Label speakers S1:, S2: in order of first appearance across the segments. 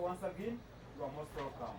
S1: Once again, you are most welcome.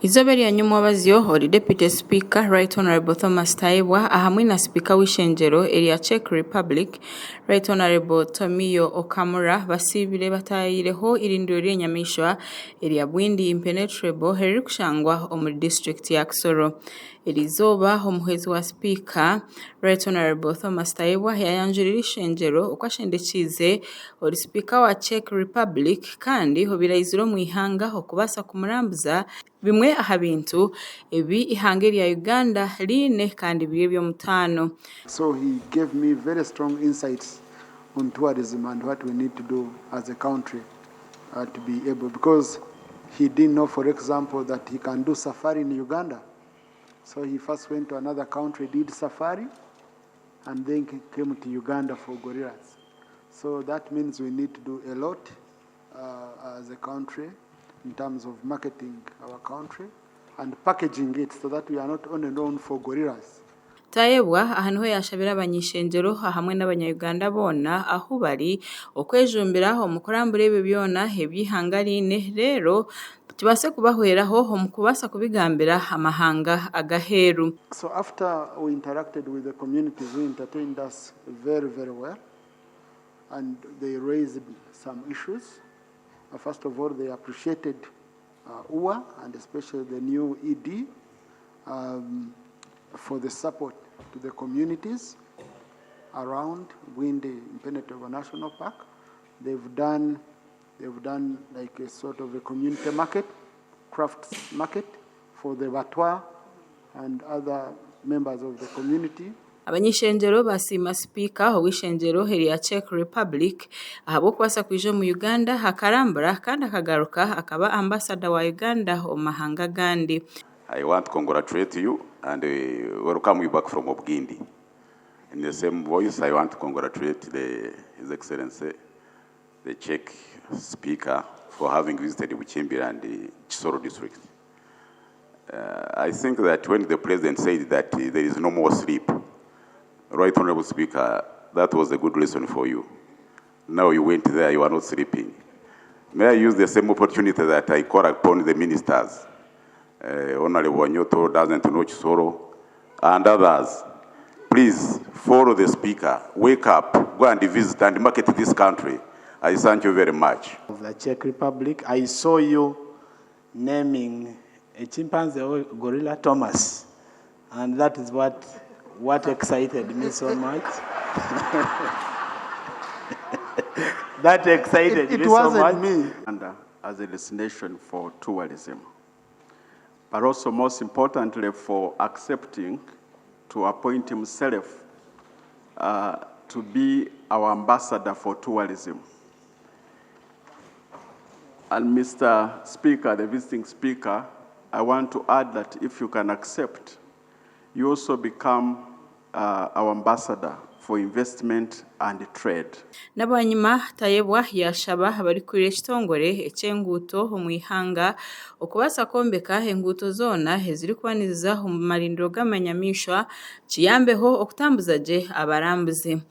S2: Eizooba erya nyomwabazyo, ori Deputy Speaker Right Honourable Thomas Tayebwa ahamwe na Sipiika w'eishengyero erya Czech Republic Right Honourable Tomio Okamura basiibire bataayireho eirindiro ry'enyamaishwa erya Bwindi Impenetrable eririkushangwa omuri disiturikiti ya Kisoro. Eriizooba omuhwezi wa sipiika Right Honourable Thomas Tayebwa yayanjurira eishengyero oku ashendekiize ori sipiika wa Czech Republic kandi obaire aizire omu ihanga okubaasa kumurambuza bimwe aha bintu ebi eihanga erya Uganda riine kandi biri eby'omutaano.
S3: So he gave me very strong insights on tourism and what we need to do as a country to be able because he didn't know for example that he can do safari in Uganda. So he first went to another country, did safari, and then came to Uganda for gorillas. So that means we need to do a lot uh, as a country in terms of marketing our country and packaging it so that we are not only known for gorillas.
S2: Tayebwa aha niho yaashabire abany'eishengyero ahamwe n'abanya-Uganda boona ahu bari okwejumbira omu kurambura ebyo byona ebi eihanga riine reero kibaase kubahweraho omu kubaasa kubigambira amahanga ag'aheeru.
S3: So after we interacted with the communities who entertained us very very well and they raised some issues, first of all they appreciated UWA and especially the new ED um, for the support to the communities around Bwindi Impenetrable National Park. They've done, they've done like a sort of a community market, crafts market for the Batwa and other members of the community.
S2: Abany'eishengyero baasiima Sipiika ow'eishengyero erya Czech Republic ahabw'okubaasa kwija omu Uganda akarambura kandi akagaruka akaba ambasada wa Uganda omu mahanga agandi.
S4: I want to congratulate you and welcome you back from Obugindi. In the same voice, I want to congratulate the, His Excellency, the Czech Speaker, for having visited Bukimbiri and the Kisoro district. I think that when the president said that there is no more sleep, Right Honorable Speaker, that was a good lesson for you. Now you went there, you are not sleeping. May I use the same opportunity that I call upon the ministers, Honorable Wanyoto doesn't know Kisoro, and others. Please follow the speaker, wake up, go and visit and market this country. I thank you very much.
S5: Of the Czech Republic, I saw you naming a chimpanzee or gorilla Thomas, and that is what, what excited me so much. that excited
S3: It, it
S5: me so
S3: wasn't
S5: much.
S3: me.
S6: Uganda as a destination for tourism, but also most importantly for accepting to appoint himself to be our ambassador for tourism. And Mr. Speaker, the visiting speaker, I want to add that if you can accept, you also become our ambassador for investment and trade.
S2: Na bwanyima Tayebwa yaashaba abarikurira ekitongore eky'enguuto omu ihanga okubaasa kwombeka enguuto zoona ezirikuba niziza omu marindiro g'amanyamaishwa kiyambeho okutambuza gye abarambuzi.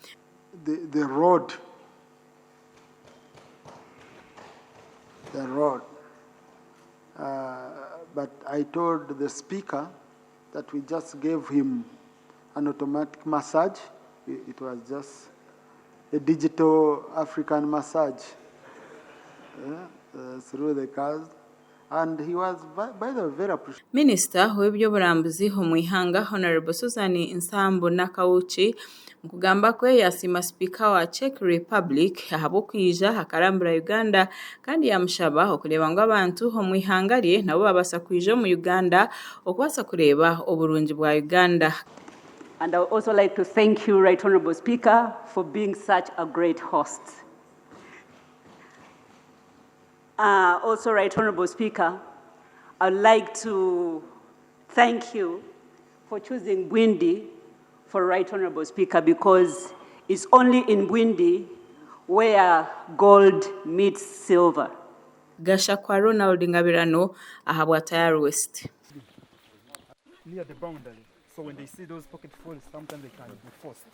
S3: The, the road, the road. But I told the speaker that we just gave him an automatic massage. It was just a digital African massage through the cars. And he was, by, by the way, very appreciative.
S2: Minisita w'eby'oburambuzi omu ihanga Honorable Susan Nsambu Nakawuki omu kugamba kwe yasiima sipiika wa Czech Republic ahabw'okwija akarambura Uganda kandi yamushaba okureeba ngu abantu omu ihanga rye nabo babaasa kwija omu Uganda okubaasa kureeba oburungi bwa Uganda.
S7: And I would also like to thank you, Right Honorable Speaker, for being such a great host. Also, Right Honorable Speaker, I'd like to thank you for choosing Bwindi for Right Honorable Speaker because it's only in Bwindi where gold meets silver.
S2: Gashakwa Ronald Ngabirano ahabwa Tayari West.
S1: Near the boundary. So when they see those pocket forests, sometimes they can be forced.